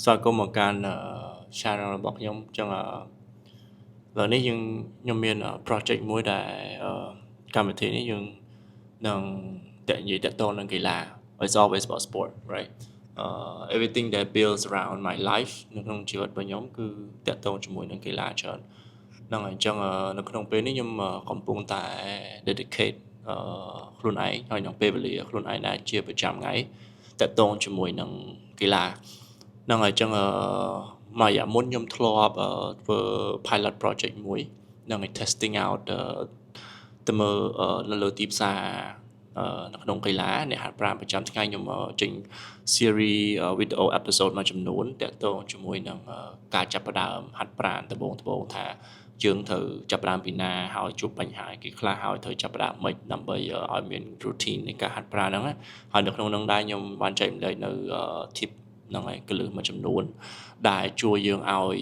ស្វាគមន៍មកកាន់ channel របស់ខ្ញុំអញ្ចឹងឥឡូវនេះយើងខ្ញុំមាន project មួយដែលកម្មវិធីនេះយើងនឹងតែនិយាយតាក់ទងនឹងកីឡា It's always about sport, right? Everything that builds around my life នៅក្នុងជីវិតរបស់ខ្ញុំគឺតាក់ទងជាមួយនឹងកីឡាច្រើនហ្នឹងហើយអញ្ចឹងនៅក្នុងពេលនេះខ្ញុំកំពុងតែ dedicate ខ្លួនឯងហើយនឹងពេលវេលាខ្លួនឯងដែរជាប្រចាំថ្ងៃតាក់ទងជាមួយនឹងកីឡាហ្នឹងហើយអញ្ចឹងមួយរយៈមុនខ្ញុំធ្លាប់ធ្វើ pilot project មួយហ្នឹងហើយ testing out ទៅមើលនៅលើទីផ្សារនៅក្នុងកីឡាអ្នកហាត់ប្រាណប្រចាំថ្ងៃខ្ញុំចេញ series video episode មួយចំនួនតាក់ទងជាមួយនឹងការចាប់ផ្ដើមហាត់ប្រាណដំបូងដំបូងថាយើងត្រូវចាប់ផ្ដើមពីណាហើយជួបបញ្ហាគេខ្លះហើយត្រូវចាប់ផ្ដើមម៉េចដើម្បីឲ្យមាន routine នៃការហាត់ប្រាណហ្នឹងហើយនៅក្នុងហ្នឹងដែរខ្ញុំបានចែករំលែកនៅ tip ហ្នឹងហើយគន្លឹះមួយចំនួនដែលជួយយើងឲ្យ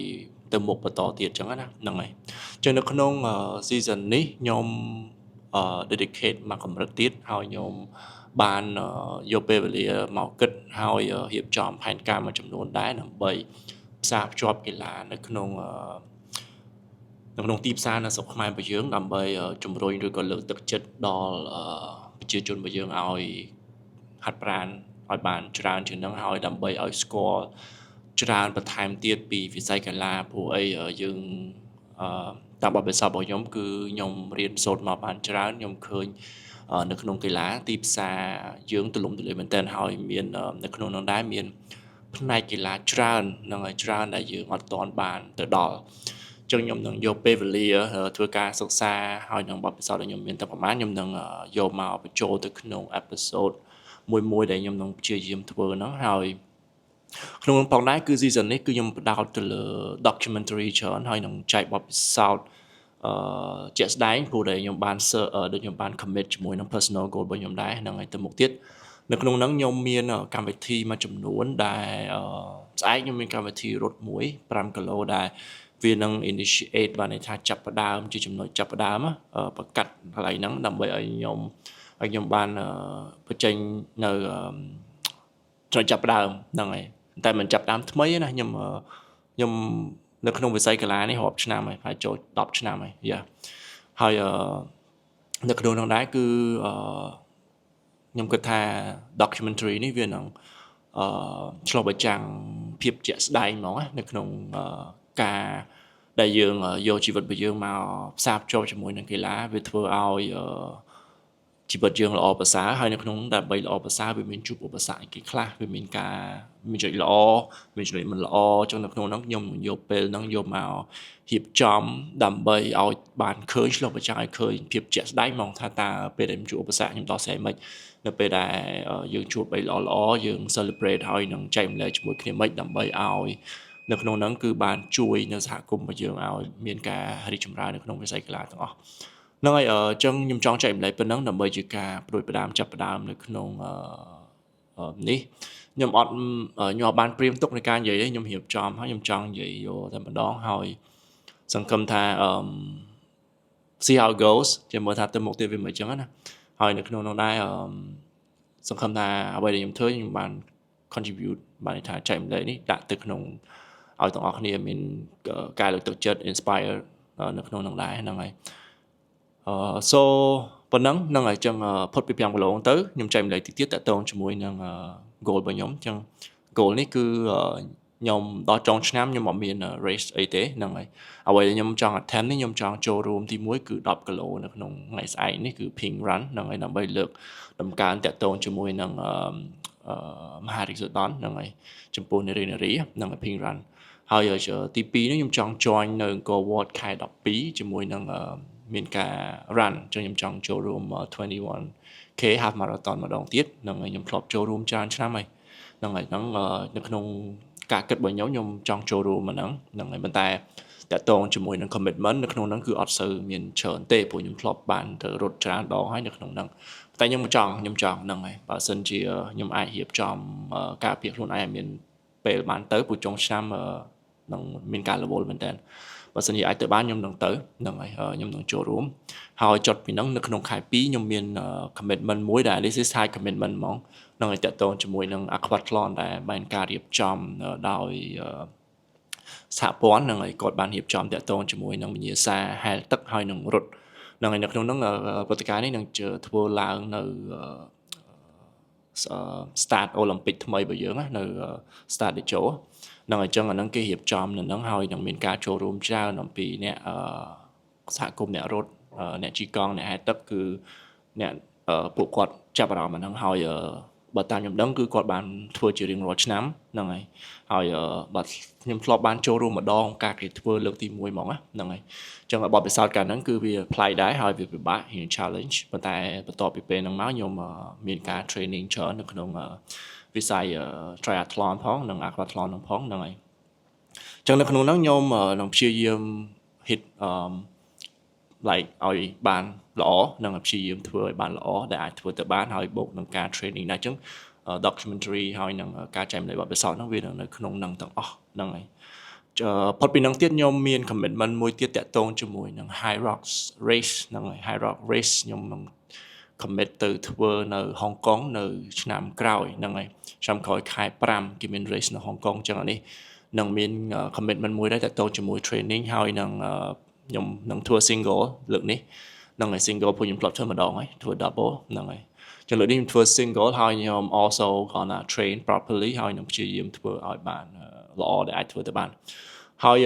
ទៅមុខបន្តទៀតចឹងណាហ្នឹងហើយចឹងនៅក្នុង season នេះខ្ញុំ dedicate មកកម្រិតទៀតហើយខ្ញុំបានយកពេលវេលាមកគិតហើយរៀបចំផែនការមួយចំនួនដែរដើម្បីផ្សារភ្ជាប់កីឡានៅក្នុងទីផ្សារនៅស្រុកខ្មែររបស់យើងដើម្បីជំរុញឬក៏លើកទឹកចិត្តដល់ប្រជាជនរបស់យើងឲ្យហាត់ប្រាណឲ្យបានច្រើនជាងនឹងហើយដើម្បីឲ្យស្គាល់ច្រើនបន្ថែមទៀតពីវិស័យកីឡាព្រោះអីយើងអឺតាមបទពិសោធន៍របស់ខ្ញុំគឺខ្ញុំរៀនសូត្រមកបានច្រើនខ្ញុំឃើញនៅក្នុងកីឡាទីផ្សារយើងទូលំទូលាយមែនទែនហើយមាននៅក្នុងនោះដែរមានផ្នែកកីឡាច្រើននឹងឲ្យច្រើនដែលយើងអត់ទាន់បានទៅដល់ចឹងខ្ញុំនឹងយកពេលវេលាធ្វើការសិក្សាហើយនឹងបទពិសោធន៍ដែលខ្ញុំមានតែប្រហែលខ្ញុំនឹងយកមកបញ្ចូលទៅក្នុង episode មួយមួយដែលខ្ញុំនឹងព្យាយាមធ្វើហ្នឹងហើយក្នុងផងដែរគឺ season នេះគឺខ្ញុំផ្ដោតទៅលើ documentary ច្រើនហើយនឹងចែកបទពិសោធន៍អឺជាក់ស្ដែងព្រោះដែលខ្ញុំបានដូចខ្ញុំបាន commit ជាមួយនឹង personal goal របស់ខ្ញុំដែរហ្នឹងហើយទៅមុខទៀតនៅក្នុងហ្នឹងខ្ញុំមានកម្មវិធីមួយចំនួនដែលស្អែកខ្ញុំមានកម្មវិធីរត់មួយ5គីឡូដែលវានឹង initiate បានន័យថាចាប់ផ្ដើមជាចំណុចចាប់ផ្ដើមបង្កាត់កន្លែងហ្នឹងដើម្បីឲ្យខ្ញុំបានបញ្ចេញនៅចំណុចចាប់ផ្ដើមហ្នឹងហើយតែមិនចាប់ដើមថ្មីទេណាខ្ញុំខ្ញុំនៅក្នុងវិស័យកីឡានេះរាប់ឆ្នាំហើយប្រហែលចូល10ឆ្នាំហើយយ៉ាហើយនៅក្នុងនោះដែរគឺខ្ញុំគិតថា documentary នេះវានឹងអឺឆ្លុះបញ្ចាំងភាពជាក់ស្ដែងហ្មងណានៅក្នុងការដែលយើងយកជីវិតរបស់យើងមកផ្សារភ្ជាប់ជាមួយនឹងកីឡាវាធ្វើឲ្យជីវិតយើងល្អប្រសើរហើយនៅក្នុងដើម្បីល្អប្រសើរវាមានជួបឧបសគ្គអីគេខ្លះវាមានការមានចំណុចល្អមានចំណុចមិនល្អចឹងនៅក្នុងហ្នឹងខ្ញុំយកពេលហ្នឹងយកមករៀបចំដើម្បីឲ្យបានឃើញឆ្លុះបញ្ចាំងឲ្យឃើញភាពជាក់ស្ដែងហ្មងថាតើពេលដែលជួបឧបសគ្គខ្ញុំដោះស្រាយម៉េចនៅពេលដែលយើងជួបអីល្អល្អយើង celebrate ហើយនឹងចែករំលែកជាមួយគ្នាម៉េចដើម្បីឲ្យនៅក្នុងហ្នឹងគឺបានជួយនៅសហគមន៍របស់យើងឲ្យមានការរីកចម្រើននៅក្នុងវិស័យកីឡាទាំងអស់ហ្នឹងហើយអញ្ចឹងខ្ញុំចង់ចែករំលែកប៉ុណ្ណឹងដើម្បីជាការផ្ដួចផ្ដើមចាប់ផ្ដើមនៅក្នុងនេះខ្ញុំអត់ខ្ញុំអត់បានព្រៀមទុកในការនិយាយទេខ្ញុំរៀបចំហើយខ្ញុំចង់និយាយយកតែម្ដងហើយសង្ឃឹមថាអឺ see how it goes ជាមើលថាទៅមុខទៀតវាមិនអញ្ចឹងណាហើយនៅក្នុងនោះដែរអឺសង្ឃឹមថាអ្វីដែលខ្ញុំធ្វើខ្ញុំបាន contribute បានន័យថាចែករំលែកនេះដាក់ទៅក្នុងឲ្យទាំងអស់គ្នាមានការលើកទឹកចិត្ត inspire នៅក្នុងនោះដែរហ្នឹងហើយអឺ so ប៉ុណ្ណឹងហ្នឹងហើយចឹងផុតពី5គីឡូទៅខ្ញុំចែករំលែកតិចទៀតតាក់ទងជាមួយនឹង goal របស់ខ្ញុំចឹង goal នេះគឺខ្ញុំដល់ចុងឆ្នាំខ្ញុំអត់មាន race អីទេហ្នឹងហើយអ្វីដែលខ្ញុំចង់ attempt នេះខ្ញុំចង់ចូលរួមទី1គឺ10គីឡូនៅក្នុងថ្ងៃស្អែកនេះគឺ Pink Run ហ្នឹងហើយដើម្បីលើកដំកើងតាក់ទងជាមួយនឹងមហារាជសុដន់ហ្នឹងហើយចំពោះនារីនារីហ្នឹងហើយ Pink Run ហើយទី2នេះខ្ញុំចង់ join នៅអង្គរវត្តខែ12ជាមួយនឹងមានការ run អញ្ចឹងខ្ញុំចង់ចូលរួម 21K half marathon ម្ដងទៀតហ្នឹងហើយខ្ញុំធ្លាប់ចូលរួមច្រើនឆ្នាំហើយហ្នឹងហើយហ្នឹងនៅក្នុងការគិតរបស់ខ្ញុំខ្ញុំចង់ចូលរួមអាហ្នឹងហ្នឹងហើយប៉ុន្តែតាក់ទងជាមួយនឹង commitment នៅក្នុងហ្នឹងគឺអត់សូវមានច្រើនទេព្រោះខ្ញុំធ្លាប់បានទៅរត់ច្រើនដងហើយនៅក្នុងហ្នឹងតែខ្ញុំចង់ខ្ញុំចង់ហ្នឹងហើយបើសិនជាខ្ញុំអាចរៀបចំការពារខ្លួនឯងឲ្យមានពេលបានទៅព្រោះចុងឆ្នាំនឹងមានការរវល់មែនតើ។ បើសិនជាអាចទៅបានខ្ញុំនឹងទៅហ្នឹងហើយខ្ញុំនឹងចូលរួមហើយចុតពីហ្នឹងនៅក្នុងខែ2ខ្ញុំមាន commitment មួយដែល this is high commitment ហ្មងនឹងឲ្យតាក់ទងជាមួយនឹង aquathlon ដែលបានការរៀបចំដោយសហព័ន្ធនឹងឲ្យគាត់បានរៀបចំតាក់ទងជាមួយនឹងវិញ្ញាសាហែលទឹកហើយនឹងរត់នឹងហើយនៅក្នុងហ្នឹងព្រឹត្តិការណ៍នេះនឹងធ្វើឡើងនៅ stade Olympic ថ្មីរបស់យើងណានៅ stade តេជោហ្នឹងអញ្ចឹងអាហ្នឹងគេរៀបចំនៅហ្នឹងហើយនឹងមានការចូលរួមច្រើនអំពីអ្នកសហគមន៍អ្នករត់អ្នកជិះកង់អ្នកហែលទឹកគឺអ្នកពួកគាត់ចាប់អារម្មណ៍អាហ្នឹងហើយបើតាមខ្ញុំដឹងគឺគាត់បានធ្វើជារៀងរាល់ឆ្នាំហ្នឹងហើយហើយបើខ្ញុំធ្លាប់បានចូលរួមម្ដងការគេធ្វើលើកទី1ហ្មងហ្នឹងហើយអញ្ចឹងបទពិសោធន៍កាលហ្នឹងគឺវាប្លែកដែរហើយវាពិបាករៀង challenge ប៉ុន្តែបន្ទាប់ពីពេលហ្នឹងមកខ្ញុំមានការ training ច្រើននៅក្នុងវិស័យ triathlon ផងនិង aquathlon ហ្នឹងផងហ្នឹងហើយអញ្ចឹងនៅក្នុងហ្នឹងខ្ញុំនឹងព្យាយាម hit like ឲ្យបានល្អនិងព្យាយាមធ្វើឲ្យបានល្អដែលអាចធ្វើទៅបានហើយបូកនឹងការ training ដែរអញ្ចឹង documentary ហើយនឹងការចែករំលែកបទពិសោធន៍ហ្នឹងវានៅក្នុងហ្នឹងទាំងអស់ហ្នឹងហើយផុតពីហ្នឹងទៀតខ្ញុំមាន commitment មួយទៀតតាក់ទងជាមួយនឹង Hyrox Race ហ្នឹងហើយ Hyrox Race ខ្ញុំនឹង commit ទៅធ្វើនៅហុងកុងនៅឆ្នាំក្រោយហ្នឹងហើយឆ្នាំក្រោយខែ5គេមាន race នៅហុងកុងអញ្ចឹងអានេះនឹងមាន commitment មួយដែរតាក់ទងជាមួយ training ហើយនឹងខ្ញុំនឹងធ្វើ single លើកនេះហ្នឹងហើយ single ពួកខ្ញុំធ្លាប់ធ្វើម្ដងហើយធ្វើ double ហ្នឹងហើយចឹងលើកនេះខ្ញុំធ្វើ single ហើយខ្ញុំ also gonna train properly ហើយនឹងព្យាយាមធ្វើឲ្យបានល្អដែលអាចធ្វើទៅបានហើយ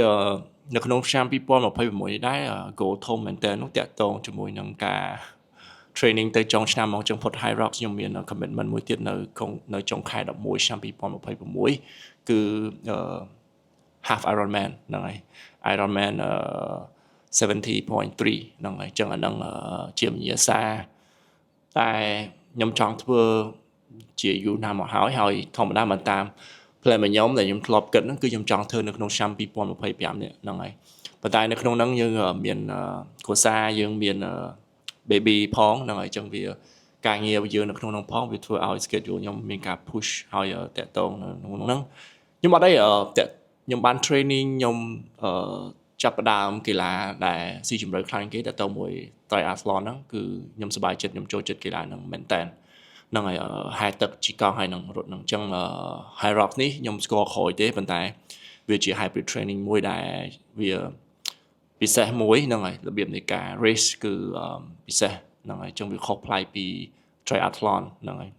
នៅក្នុងឆ្នាំ2026នេះដែរ goal ធំមែនតើនោះតាក់ទងជាមួយនឹងការ training ទៅចុងឆ្នាំមកចឹងផុត Hyrox ខ្ញុំមាន commitment មួយទៀតនៅនៅចុងខែ11ឆ្នាំ2026គឺ half Ironman ហ្នឹងហើយ Ironman 70.3ហ្នឹងហើយចឹងអាហ្នឹងជាវិញ្ញាសាតែខ្ញុំចង់ធ្វើជាយូរណាស់មកហើយហើយធម្មតាមិនតាម plan របស់ខ្ញុំដែលខ្ញុំធ្លាប់គិតហ្នឹងគឺខ្ញុំចង់ធ្វើនៅក្នុងឆ្នាំ2025នេះហ្នឹងហើយប៉ុន្តែនៅក្នុងហ្នឹងយើងមានគ្រួសារយើងមាន baby ផងហ្នឹងហើយអញ្ចឹងវាការងារយើងនៅក្នុងហ្នឹងផងវាធ្វើឲ្យ schedule ខ្ញុំមានការ push ហើយតាក់ទងនៅក្នុងហ្នឹងខ្ញុំអត់អីតាក់ខ្ញុំបាន training ខ្ញុំអឺចាប់ផ្ដើមកីឡាដែលស៊ីជម្រៅខ្លាំងគេតទៅមួយ triathlon ហ្នឹងគឺខ្ញុំសប្បាយចិត្តខ្ញុំចូលចិត្តកីឡាហ្នឹងមែនតើហ្នឹងហើយហែលទឹកជិះកង់ហើយនឹងរត់ហ្នឹងអញ្ចឹង Hyrox នេះខ្ញុំស្គាល់ក្រោយទេប៉ុន្តែវាជា hybrid training មួយដែលវាពិសេសមួយហ្នឹងហើយរបៀបនៃការ race គឺពិសេសហ្នឹងហើយអញ្ចឹងវាខុសប្លែកពី triathlon ហ្នឹងហើយ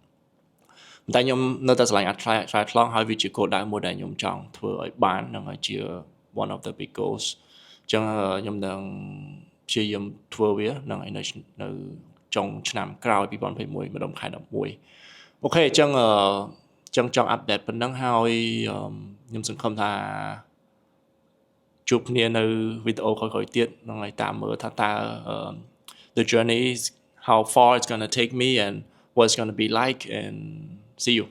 តែខ្ញុំនៅតែស្រឡាញ់ triathlon ហើយវាជាគោលដៅមួយដែលខ្ញុំចង់ធ្វើឲ្យបានហ្នឹងហើយជា one of the big goals អញ្ចឹងខ្ញុំនឹងព្យាយាមធ្វើវាហ្នឹងហើយនៅនៅចុងឆ្នាំក្រោយ2021ម្ដុំខែ11 okay អញ្ចឹងអញ្ចឹងចង់ update ប៉ុណ្ណឹងហើយខ្ញុំសង្ឃឹមថាជួបគ្នានៅវីដេអូក្រោយៗទៀតហ្នឹងហើយតាមមើលថាតើ the journey, how far it's going to take me and what it's going to be like, and see you.